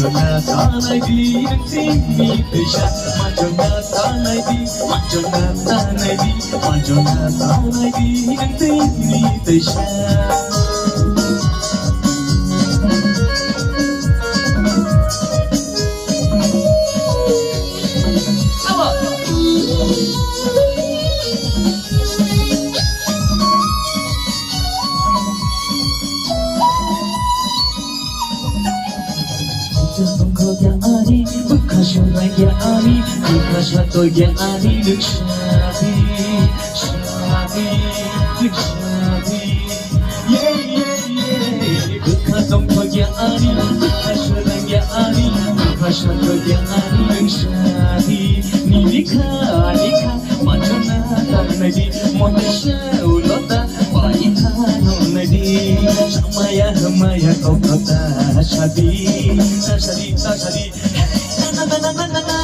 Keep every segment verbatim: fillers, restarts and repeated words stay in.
Majona tanai di, tini teisa. Majona tanai di, majona tanai di, majona tanai di, tini teisa. Tongkho ya ani, bwkha surai ya ani, bwkha sato ya ani, nwng sadi, sadi, nwng sadi. Yeah, yeah, yeah. Bwkha tongkho ya ani, bwkha surai ya ani, bwkha sato ya ani, nwng sadi. Nini kha, ani kha, majona tanai di, mote sa ulo ta. Pai thano nadi, samaya hamaya kok ta sadi, ta sadi, ta sadi. Hey, na, na, na.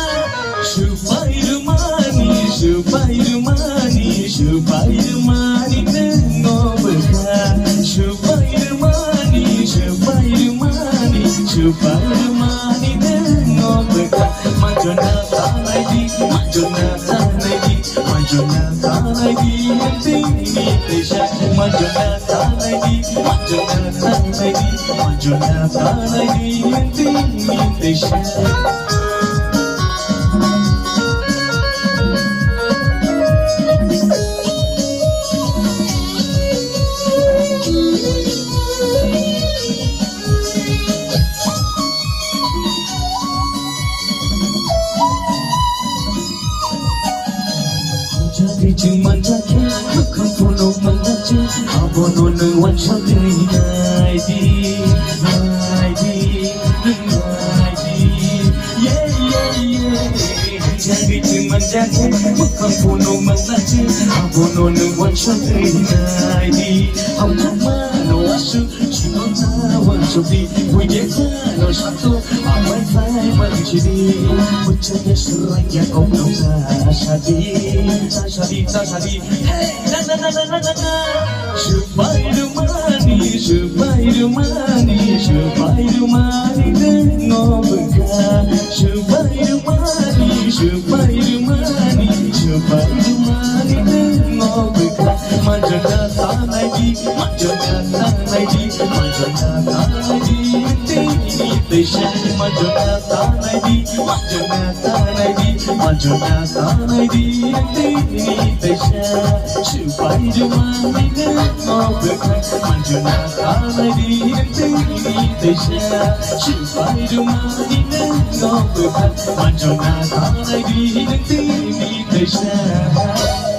Supai rumani, supai rumani, supai rumani, tengo beka. Supai rumani, supai rumani, supai rumani, tengo beka. Majona tanai di, majona tanai di. Majona tanai di, tini teisa. Majona tanai di, majona tanai di, majona tanai di, tini teisa. Jagri chwng manjakhe, mwkhang phunuk manjakhe, abono nwng wansugwi naidi, naidi, naidi. Yeah, yeah, yeah. Jagri chwng manjakhe, mwkhang phunuk manjakhe, abono nwng wansugwi naidi. Hamjakma no wasu. Chikon ta wansukdi, buidekha no sakto, amai phai manchidi. Buchaya suraya kok no ta sadi, ta sadi, ta sadi. Hey, na, na, na. Supai rumani, supai rumani, supai rumani, tengo beka. Supai rumani, supai rumani, supai rumani, tengo beka. Majona tanai di, majona tanai di, majona tanai di, tini teisa. Majona tanai di, majona tanai di, majona tanai di, tini teisa. Supai rumani, tengo beka. Majona tanai di, tini teisa. Supai rumani, tengo beka. Majona tanai di, tini teisa.